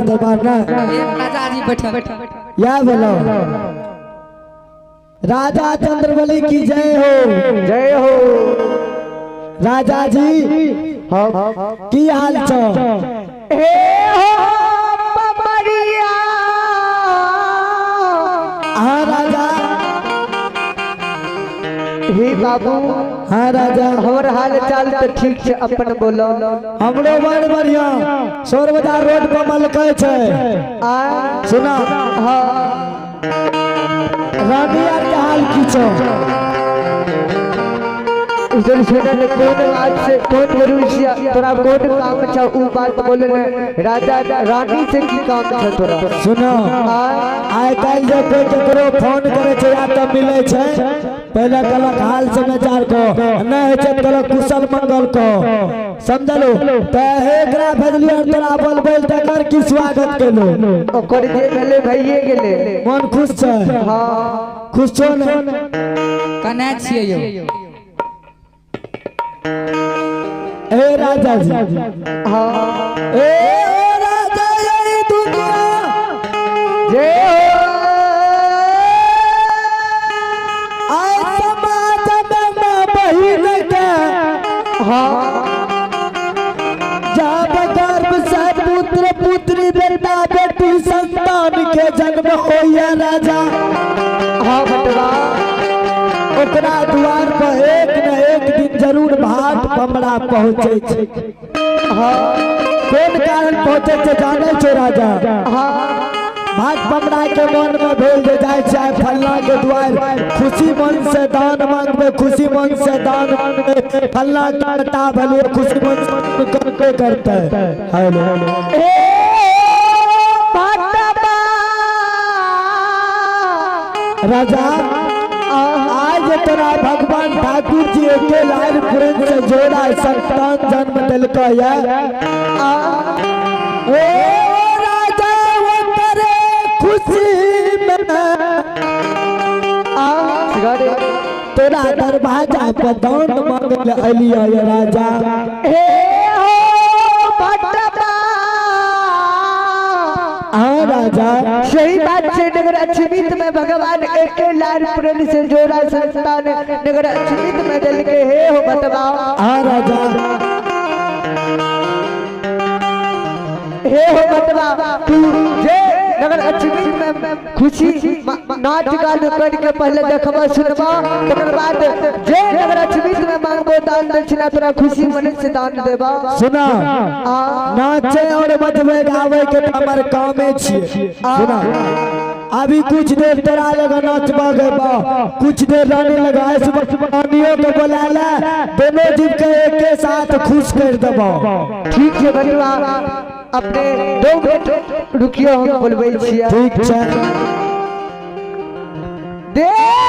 दरबार ना राजा जी बैठल। या बोलो राजा चंद्रबली की जय हो। जय हो राजा जी। की हाल छो? हे हो पमरिया। हाँ राजा। हे बाबू। हाँ राजा। हमर हाल चाल तो ठीक छे, अपन बोलो। हमरो बड़ बढ़िया। सोर बाजार रोड पर मलकै छे। आ सुना। हाँ रानी यार के हाल की छो? इधर सुनन कौन बात से कौन जरूरी से तोरा कौन काम छौ उ बात बोले राजा रानी से की काम छौ तोरा? सुनो आइ काल्हि जे कोई केकरो फोन करे छे या त मिले छे, पहले कहलक हाल समाचार को, नहीं होइ छे कहलक कुशल मंगल को, समझलो? त एकरा भेजलियो तोरा बोलबै तकर की स्वागत केलो? ओकर जे भेले भइए गेले। मन खुश छै? हां खुश छो ने? कने छियै यौ? ए राजा जी। हाँ ए राजा यही दुनिया जय हो। आए समाज में माँ बहिन के। हाँ जब गर्भ से पुत्र पुत्री बेटा बेटी संतान के जन्म होया राजा। हाँ बटवा ओकरा द्वार पर एक न एक दिन जरूर भाट बमरा पहुँचे छे। हाँ कोन कारण पहुँचे छे जाने छो राजा? हाँ भाट बमरा के मन में भेल जे जाय छै फल्ला के द्वार खुशी मन से दान मांगबे, खुशी मन से दान मांगबे, फल्ला के बेटा भले खुशी मन से करके करते। हेलो ए बटवा राजा। आज तोरा भगवान ठाकुर जी एके लाल पुरन से जोड़ा संतान जन्म दिलको या। ओ राजा वो करे खुशी में तोरा दरवाजा पर दान मांगे ले अलिया ये राजा। हे हो भटवा। हाँ राजा, सही बात से नगर अछमित में भगवान एके लाल पुरन से जोड़ा संतान नगर अछमित में दिल के। हे हो बतवा। हाँ राजा। हे हो बतवा, तू जे नगर अछमित में खुशी नाच गान करके पहले देखबा सुनबा, तकर बाद जे नगर अछमित में मांगबो दान दक्षिणा तोरा खुशी मन से दान देबा। सुना, आ नाचे और बजबे गावे के तो हमर कामे छिए। सुना, अभी कुछ देर तोरा लगा नाचबा गेबा, कुछ देर रानी लगा सुबह सुबह रानियों के बोला ले, दोनों जीव के एक के साथ खुश कर देबो। ठीक है बटुआ, अपने 2 मिनट रुकियो, हम बोलबै छियै। ठीक छै। देव